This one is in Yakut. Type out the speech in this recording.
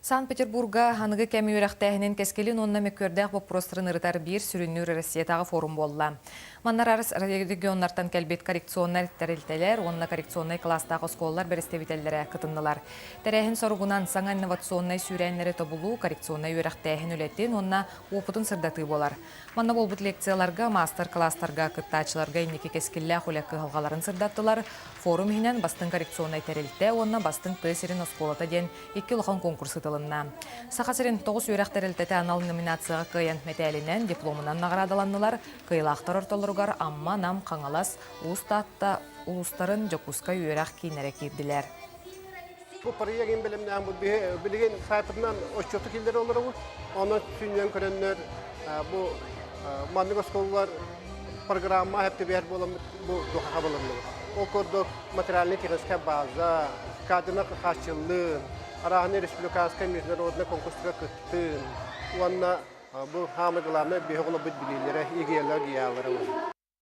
Санкт-Петербурга аныгы кэм үөрэхтээһинин кэскилин уонна мөккүөрдээх боппуруостарын ырытар биир сүрүннүүр Россиятааҕы форум буолла. Манна араас регионнартан кэлбит коррекционнай тэрилтэлэр уонна коррекционнай кылаастаах оскуолалар бэрэстэбиитэллэрэ кытыннылар. Тэрээһин соругунан саҥа инновационнай сүүрээннэри тобулуу, коррекционнай үөрэхтээһин үлэтин уонна уопутун сырдатыы буолар. Манна буолбут лекцияларга, маастар-кылаастарга кыттааччыларга инники кэскиллээх үлэ кыһалҕаларын сырдаттылар. Форум иһинэн бастыҥ коррекционнай тэрилтэ уонна бастыҥ тыа сирин оскуолата диэн икки улахан конкурс ыытылынна. Саха сирин тоҕус үөрэх тэрилтэтэ анал номинацияҕа кыайан мэтээлинэн, дипломунан наҕараадаланнылар. Кыайыылаахтар ортолоругар Амма, Нам, Хаҥалас, Уус Таатта улуустарын Дьокуускай үөрэх кииннэрэ киирдилэр. Бу проегын бэлэмнээн бу билигин сайтынан отчуоту киллэрэ олоробут. Онон сүнньүнэн көрөннөр бу маннык оскуолалар программа хэптибиэр буоламмыт бу духа хабылынныбыт. Ол курдук материальнай-техническай база, кадрына хааччыллыы, арааһынай республиканскай международный конкурска кыттыы уонна бу хаамы главное биһи оҕолорбут билиилэрэ, идеялара.